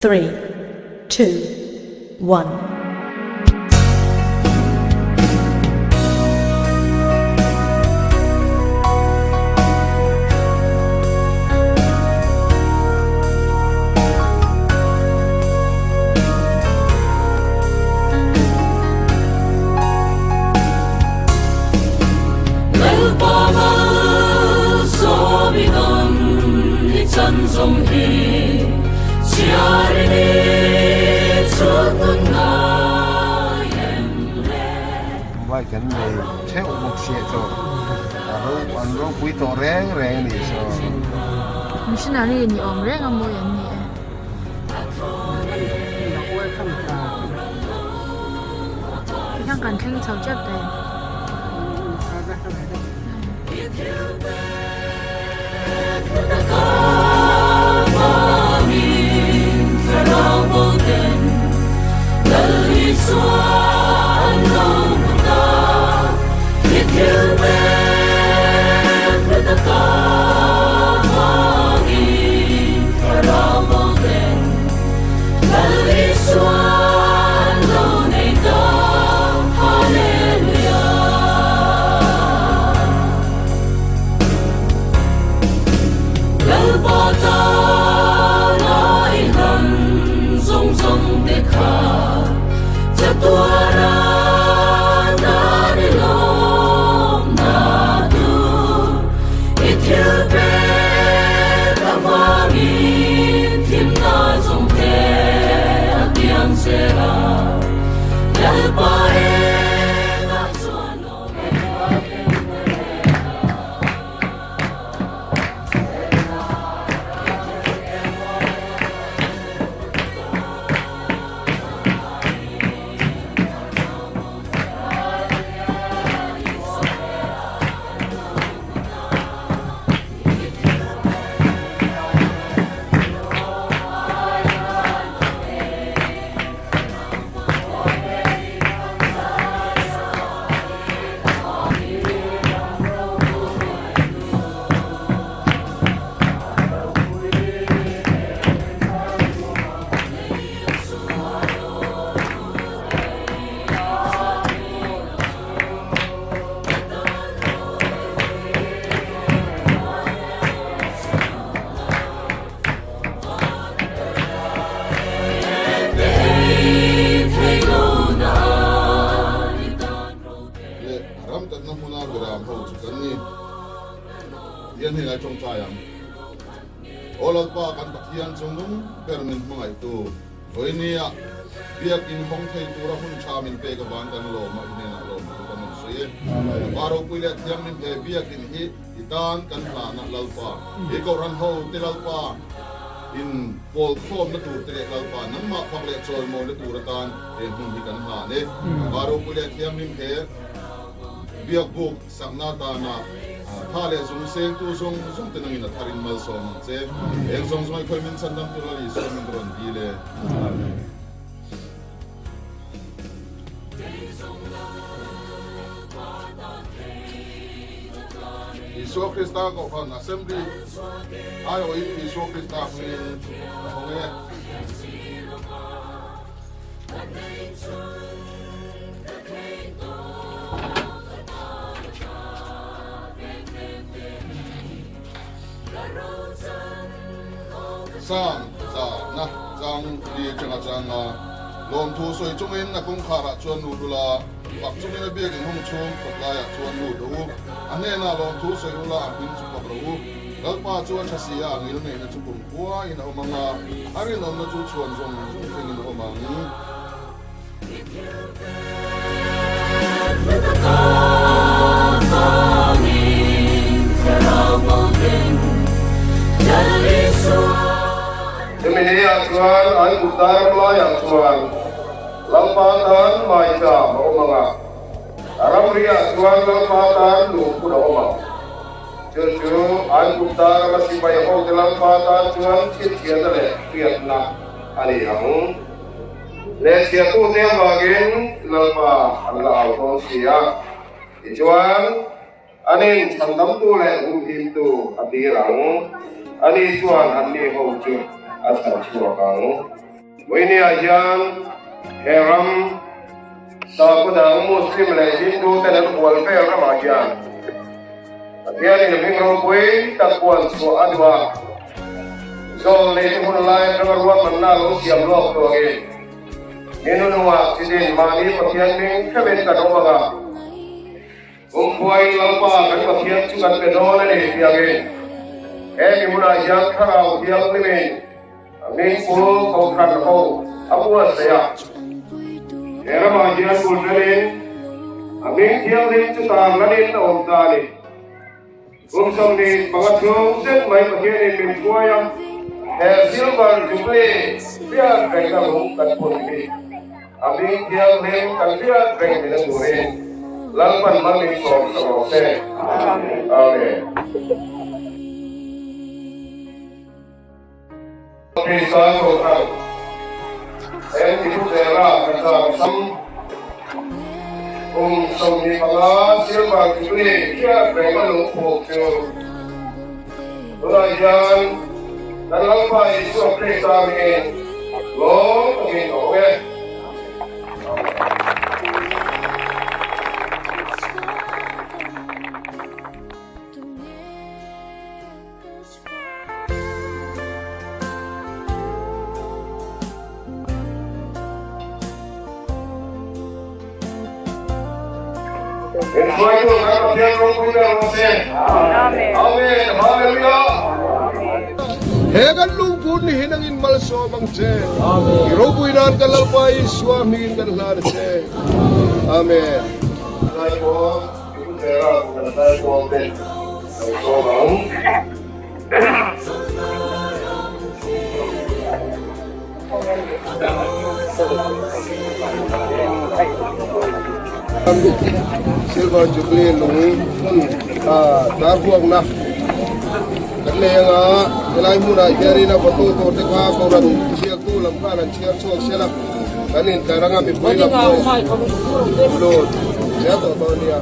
3, 2, 1. Bike an nei theuh bawk sia chaw a ro an ropui tawh reng reng a nih saw. Missionary ni awm reng a mawi an ni e. Tikhan kan thleng chho tep ta em? Leh ram tatna hmuna beram ho chu kan ni. Tian hei lai tawngtai ang. Aw Lalpa kan Pathian chungnung ber min hmangaihtu vawinia biakin hawng thei tura hun tha min pek avang kan lawm a, i hnenah lawm thu kan rawn sawi e. Pa ropui leh thianghlim he biakin hi i tan kan hlana Lalpa, i Kohhran ho te Lalpa, In pawl khawmna tur te leh Lalpa nangmah fak leh chawimawina tur atan he hmun hi kan hlan e. Pa ropui leh thianghlim he biakbuk sakna atana tha leh zung sengtu zawng zawng te nangin a tharin malsawm ang che. Eng zawng zawng i khawi min chhandam tur Lal Isua min rawn dil e. Amen. Isua Krista Kohhran Assembly aiawhin Isua Krista hmingin ka hawng e. Sam zahna chang li atanga changa lawmthu sawi chungin a kawngkharah chuan lut ula, fak chungin a biakin hung chhung khawp laiah chuan lut rawh u. A hnenah lawmthu sawi ula a hming chu fak rawh u. Lalpa chu a tha si a, a ngil neihna chu kum khuain a awm ang a, a rinawmna chu chhuan zawng zawng thlengin a awm ang. Chumi ni ah chuan an kut dar laiah chuan Lalpa tan maicham a awm ang a, a ramri ah chuan Lalpa tan lungphun a awm ang. Chu chu an kut dar rama sipai hote Lalpa tan chuan chhinchhiahna leh hriatna a ni ang. Lehchhiahtute avangin Lalpa an la au dawn si a, tichuan anin chhandamtu leh humhimtu a tir ang. Ani chuan anni ho chu a chhan chhuak ang. Vawinia hian he ram sakhaw dang Muslim leh Hindu ten an hual vel ramah hian Pathianin hming ropui tak puan chhuah a duh a, Zawl nei te hun lai atanga ruahmanna a lo siam lawk tuangin ni nunungah chitin mahni Pathian hming theuhin kan awm ang a. Kumkhuain Lalpa kan Pathian chu kan pe dawn a ni tiangin he mi hunah hian Thlarau Thianghlimin a hmingpu Kohhran ho a buatsaih a. He ramah hian bulhnanin a hming thianghlim chu tarlanin a awm ta a ni. Kum 25 chhung zet mai Pathianin min hruai a, he Silver Jubilee hriat rengna lung kan phun hi a hming thianghlim kan hriat reng theihna turin Lalpan mal min sawm ta rawh se. Amen. Krista Kohhran en ti thu zela kan zam sam kum 25 Silver Jubilee hriat reng a lungphuk chu tunah hian kan Lalpa Isua Krista hmingin lawm takin ka awm e. Min hruaitu kan Pathian ropui ber rawh se. Amen. Hallelujah. He kan lungphun ni hi nangin malsawm ang che. I ropui nan kan Lalpa Isua hmingin kan hlan a che. Amen. Zaipawl, i pu Zera kan zaipawl te. Silver Jubilee lung hmun tar huakna kan nei anga helai hmunah hianin a fatu tur te kha Kohhran ziaktu lam khan an chhiar chhuak sela kan intlar anga mipui lam pawh lut zel tawh dawn nia.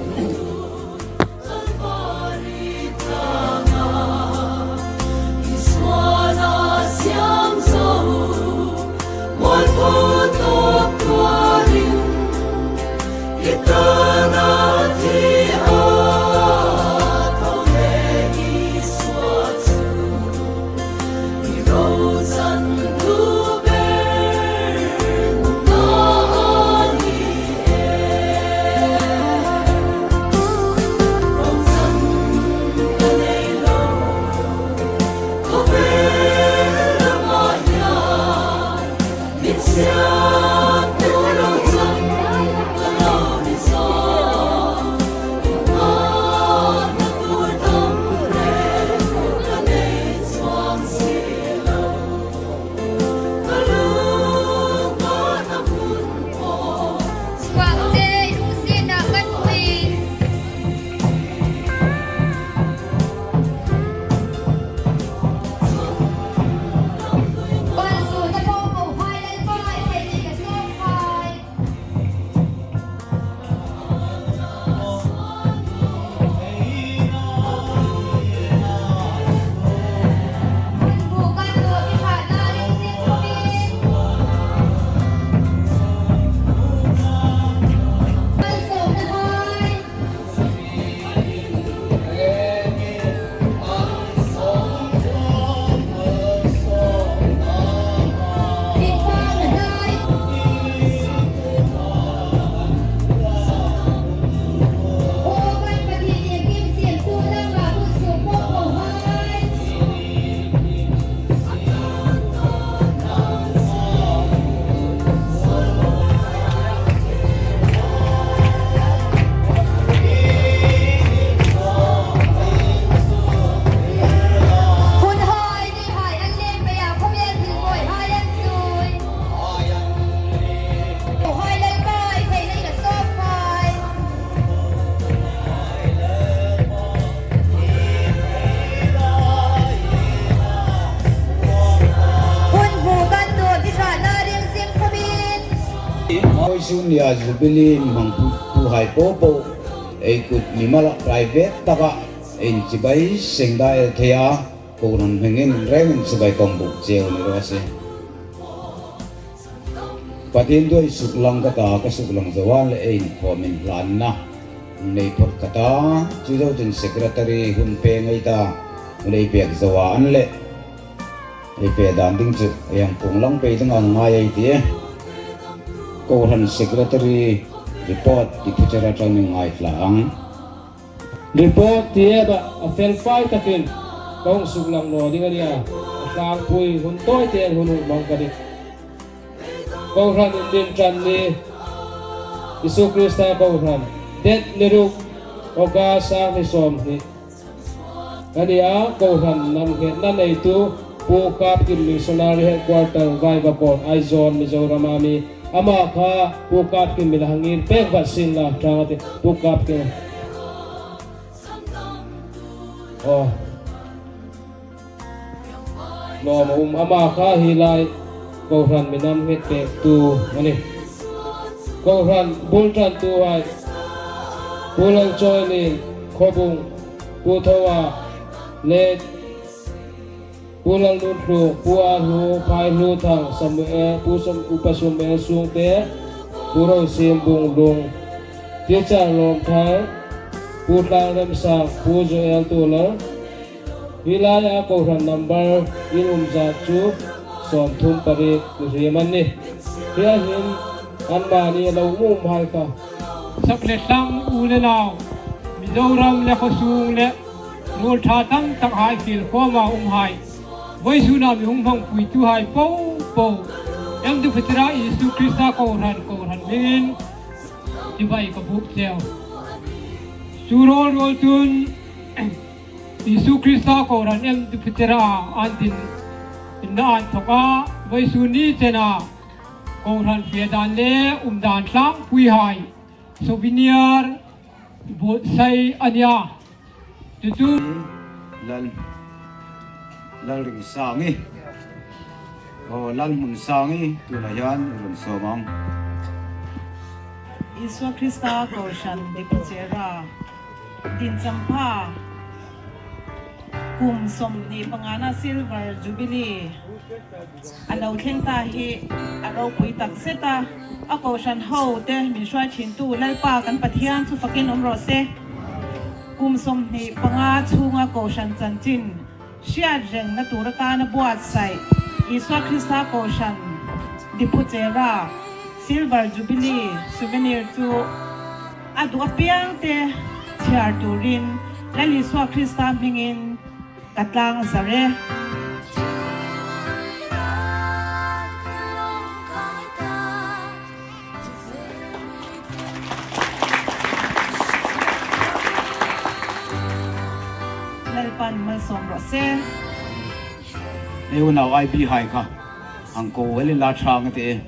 Sunia Jubilee hmang tu hai po po ei kut mimala private taka in chibai sengda el theia kohhran hmingin rengin chibai kawng buk cheu ni rawh se. Pathian duai suk lang ka ta ka suk lang zo a le ei inkhawm in hlanna nei phawt ka ta chu zo chun secretary hun pe ngei ta hun ei pek zo a an le ei pe dan ding chu ei ang pung lang pei ding ang ngai ei ti e. Kohhran secretary report ti phuchar atang in ngaithla ang. Report ti em a a fel fai takin kawng suk lang naw ding a nia, a tlangpui hun tawi te an hun hung mang ka ni. Kohhran in din tan ni Isu Krista Kohhran det ni ruk August sang ni 20 a ni a, Kohhran nam nghetna neitu Pu Kapkim Missionary Headquarter Vaivakawn Aizawl Mizoram a mi amah kha Pu Kapkim mila hangir pek vat sin la tang a ti Pu Kapkim aw. Lawm a um ama kha hi lai Kohhran minam nghet pek tu a ni. Kohhran bul tan tu ai Pu Lalchawilin, Khawbung, Pu Thoa, Let, Pu Lalnunhlu, Pu Ahlu, Phai Hlu Thang, Samuel, Pu Sam Upa Samuel Sungte, Pu Rosim Bunglung, Teacher Lawmthar, Pu Tlang Remsang, Pu Joel Tular, Hi laia Kohhran number in um zat chu 38 ni hrim an ni. Hi a him anmahni a lo um um hai ka. Sak le hlang u le nau, Mizoram le khuasung le rawl tha tam tak hai fil khawm ah um hai. Voi sun ah mi hung hmang puitu hai po po. Em du phatira Jesuh Krista Kohhran Kohhran hming in chibai ka buk cheu. Cu rawl rawl cun Jesuh Krista Kohhran em Jupiter ah an din in an thawk a, voisu ni chen ah Kohhran fiahdan le umdan tlangpui hai souvenir buatsaih a nia. Cucu Lal Lalringsangi aw Lalhmunsangi tunah hian i rawn sawm ang. Isua Krista Kohhran Dipchera Dinchampha kum 25na Silver Jubilee a lo thleng ta hi a ropui tak zet a, a kohhran ho te min hruai thintu Lalpa kan Pathian chu fakin awm rawh se. Kum 25 chhunga kohhran chanchin hriat rengna tur atana buatsaih Isua Krista Kohhran Diphuchera Silver Jubilee Souvenir chu a duh apiang te chhiar turin Lal Isua Krista hmingin ka tlang zar e. Lalpan malsawm rawh se. Hei unau IB hai kha ang ko helin la tha ang a ti e.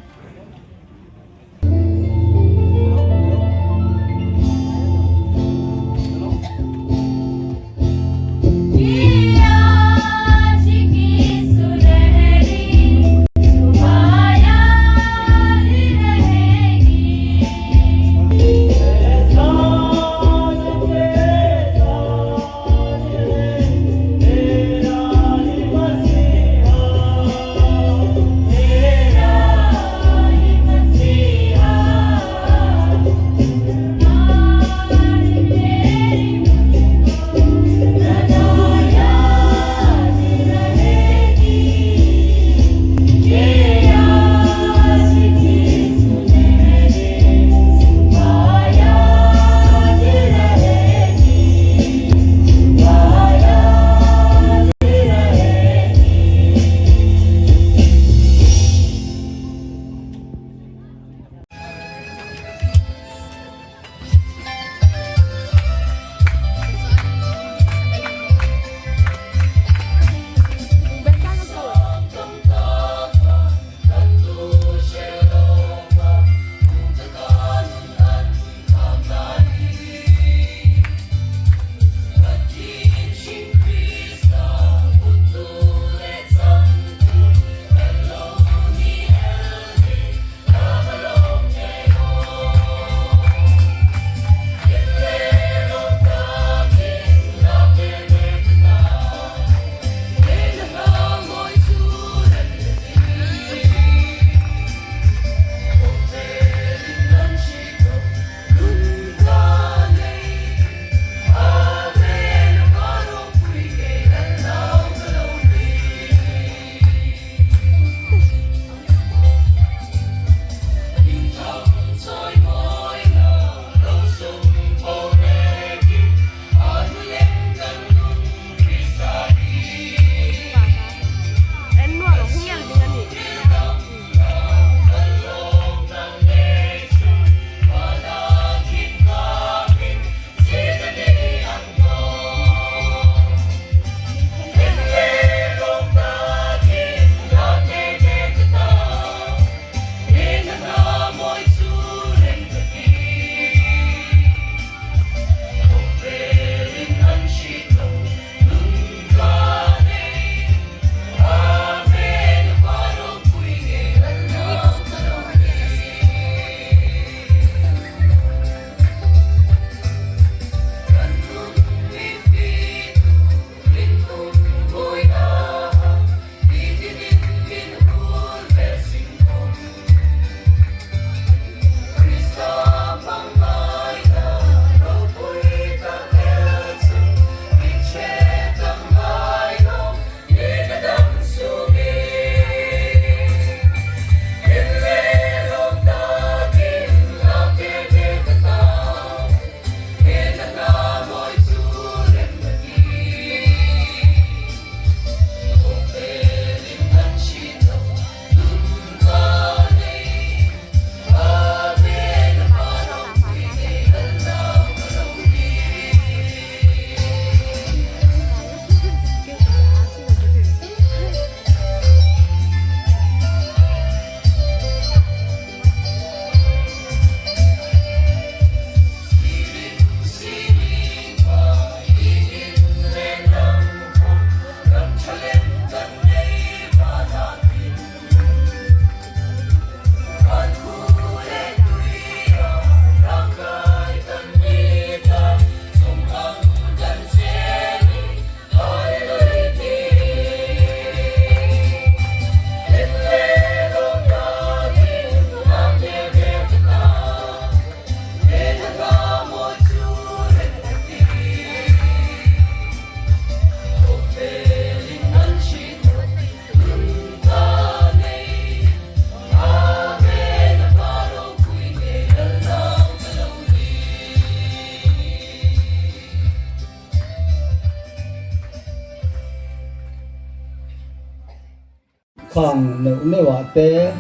Khang neuh neuhah te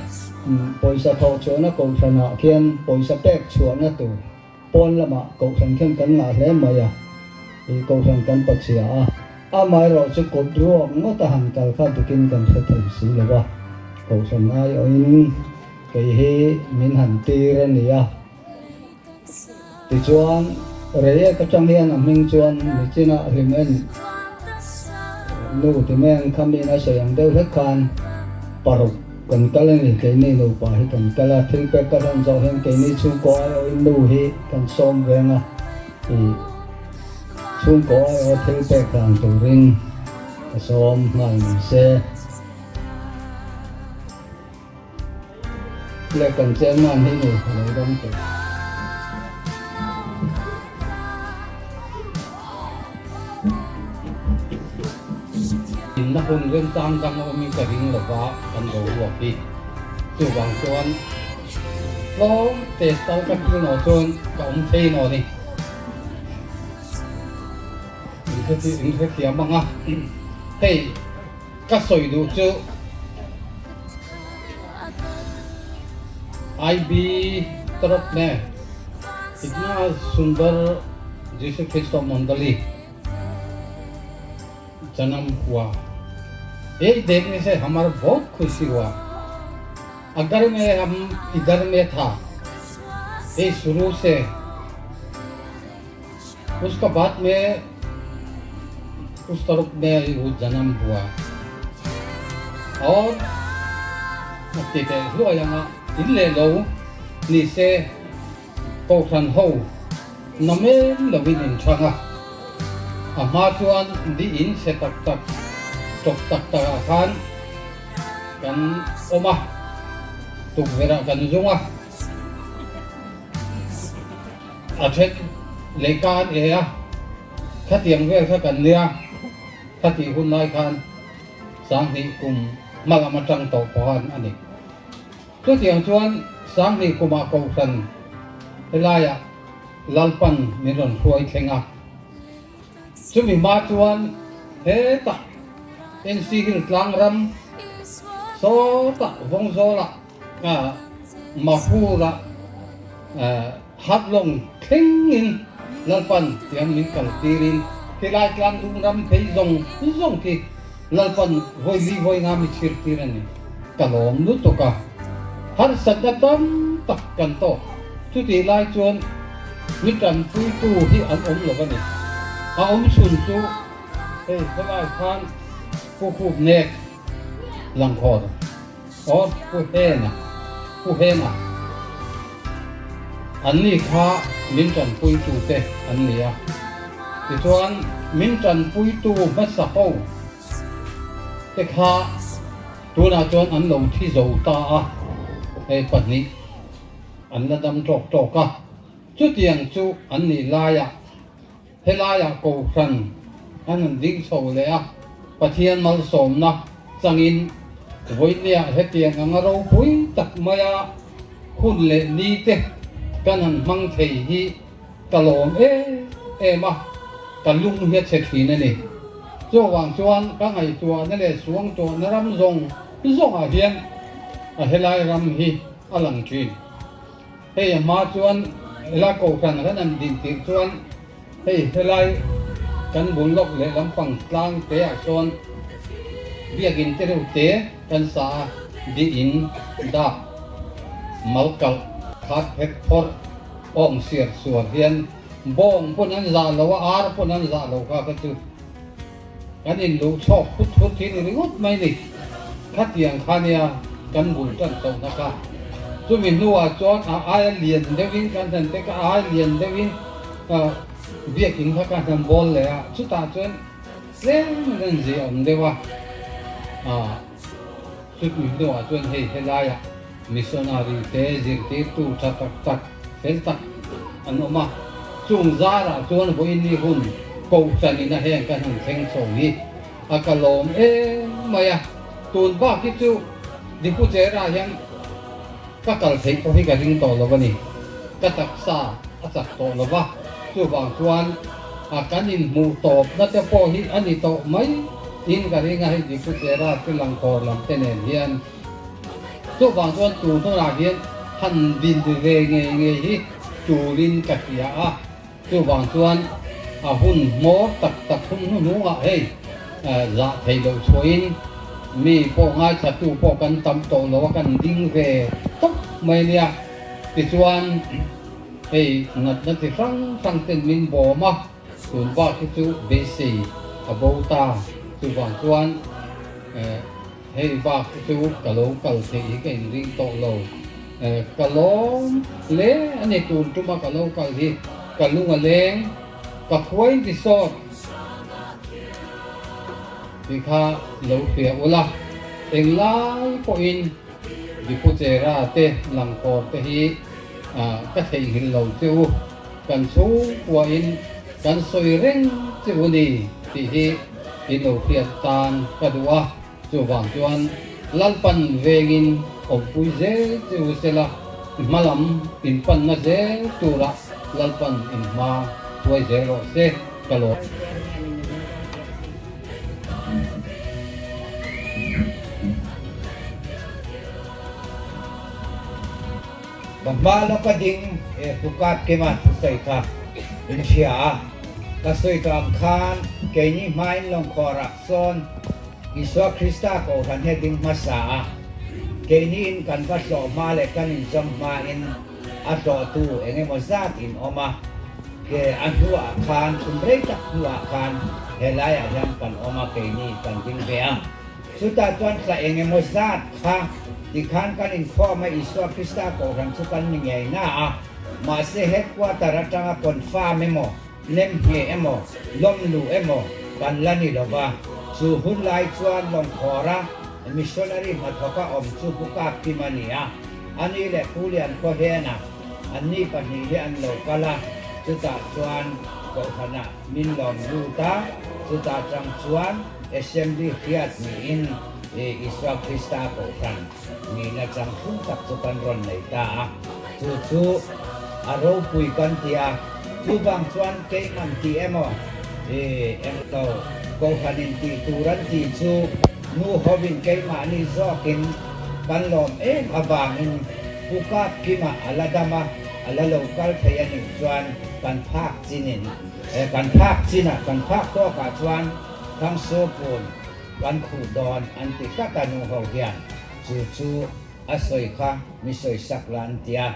pawisa thawh chhuahna kohhranah khian pawisa pek chhuahna tur pawn lamah kohhran khian kan ngah hle mai a, ih kohhran kan pachhia a, amaherawh chu kut ruak ngawt a han kal kha dikin kan hre thei si lo a, kohhran aiawhin kei hi min han tir a ni a. Tichuan, Reiek atang hian a hming chuan Nichina hlim en nu ti meng kha miin a sawi ang deuh hlek khan paruk kan kal a ni, keini nupa hi kan kal a, thil pek ka hlan zawh hian keini chhungkaw aiawhin nu hi kan sawm veng a, ih chhungkaw aiaw thil pek hlan turin ka sawm nghal ni se. Le kan chairman hi ni a lo dam tawh. Inna hun remchang dang a awmin ka ring lova kan boruak hi. Chuvang chuan tlawm te tal ka kil nawh chuan ka awm thei nawh a ni. In hrethiam ang a, hei. Ka sawi duh chu IB taraf ne itna sundar Jisu Christo Mandali janam hua यही देखने से हमारा बहुत खुशी हुआ अगर मैं हम इधर में था ये शुरू से उसका बाद में उस तरफ में वो जन्म हुआ और ti teh hluai anga in leh lo ni se kohhran ho namen lovin in chhang a, a hma chuan di in chhe tak tak tawk tak tak ah khan kan awm a, tukverh ah kan zung a. A then lehka an e a, khatiang vel kha kan nia, khatih hun lai khan Sanghnih kum hma lam atang tawh pawh a ni. Chutiang chuan Sanghnih kumah Kohhran helaiah Lalpan min rawn hruai thleng a. Chumi hma chuan hetah NC Hill tlang ram sawtah Vawngzawlah Mahura Hatlawng thlengin Lalpan tiang min kal tirin khilai tlang dung ram phei zawng zawng khi Lalpan vawi li vawi nga mi chhir tir a ni. Ka lawm lutuk a, harsatna tam tak kan tawk. Chutih lai chuan mi tanpuitu hi an awm lo a ni. A awm chhun chu hei helai khan Pu Khup Nek Langkhawr. Aw Pu Hena, Pu Hena, anni kha min tanpuitute an ni a. Tichuan min tanpuitu hmasa ho te kha tunah chuan an lo thi zo ta a, hei pahnih an la dam tawk tawk a. Chutiang chu an nih laiah Helaiah Kohhran an han ding chho leh a, Pathian malsawmna changin vawinia hetiang anga ropui tak maia hun leh ni te kan han hmang thei hi ka lawm em em a, ka lung hi a chhe thin a ni. Chuvang chuan ka ngaihtuahna leh suangtuahna ram zawng zawngah hian a helai ram hi a lang thin. Hei a hma chuan helai Kohhran kan han din tirh chuan hei helai kan bul lawk leh lampang tlang te ah sawn biakin te reuh te kan sa a, di in dak mal kalh khat phet phawrh awng siar suar hian bawng pawn an zah lo a, ar pawn an zah lo kha kha chu kan in luh chhawk phut phut hi ni ringawt mai ni. Khatiang kha nia kan bul tan tawhna kha. Chumi hnuah chuan a aia lian deuhin kan hlan te kha a aia lian deuhin biakin kha ka hlan bawl leh a, chutah chuan tlem in an zia awm deuh a. Chumi hnuah chuan hei helaiah missionary te zirtirtu tha tak tak fel tak an awm a, chung zarah chuan vawiin hun kohhranin a heng kan han thleng chho hi a ka lawm em mai a, tun bak hi chu Dipu Chera hian ka kal theih pawh hi ka ring tawh lo a ni, ka taksa a chak tawh lo va, chuvang chuan a kan inhmuh tawpna te pawh hi a ni tawh mai. In ka ring a hei Dikpuchera te Langkawr lam te nen hian chuvang chuan tun hunah hian han din ve ngei ngei hi tulin ka hria a, chuvang chuan a hun hmawr tak tak hun hnuhnungah hei zah theih loh chhuahin mi pawh ngaithlatu pawh kan tam tawh lo a kan ding ve tawp mai nia tichuan hei natna chi hrang hrang ten min bawm a. Tun bak hi chu beisei a bo ta, chuvang chuan hei bak hi chu ka lo kal theih hi ka inring tawh lo. Ka lawm hle a ni tun tuma ka lo kal hi, ka lung a leng, ka khuain ti sawt tih kha lo hria ula, englai pawhin Diphuchera te Langkawr te hi ka theihnghilh lo che u. Kan chhungkuain kan sawi reng che u ni tih hi in lo hriat tan ka duh a, chuvang chuan Lalpan vengin awmpui zel che u sela, hmalam in panna zel turah Lalpan in hma hruai zel rawh se ka lawm. Ka hma lawka ding e Pukat Kima thusawi kha in hria a, ka sawi tawh ang khan keini hmain lawngkhawrah sawn Isua Krista Kohhran hi a ding hmasa a, keini in kan va hlawh hma leh kan inzawm hmain a hlawhtu eng emaw zat in awm a, ke a hnuah khan kum rei tak hnuah khan helaiah hian kan awm a, keini kan ding ve a. Chutah chuan thla eng emaw zat kha tikhan kan inkhawm a, Isua Krista Kohhran chu kan ni ngei na a, mahse headquarter atanga confirm emaw, nem ngheh emaw, lawm luh emaw kan la ni lo va. Chu hun lai chuan lawngkhawra missionary hnathawka awm chu Pu Kap Kim a ni a, ani leh Pu Lian Khawhena anni pahnih hi an lo kal a, chutah chuan Kohhranah min lawm lut a, chutah tang chuan Assembly hriat niin Isua Krista Kohhran nihna chang thlum tak chu kan rawn nei ta a, chu chu a ropui kan ti a, chuvang chuan keiman tih emaw englo Kohhranin tih tur an tih chu nu hovin keimahni zawkin kan lawm em avangin Pu Kap Kima a la dam a, a la lo kal thei a nih chuan kan phak chinin kan phak chinah kan phak tawkah chuan Thangsuapun kan khuh dawn an ti tlat a nu ho hian chu chu a sawi kha mi sawi sak la an ti a.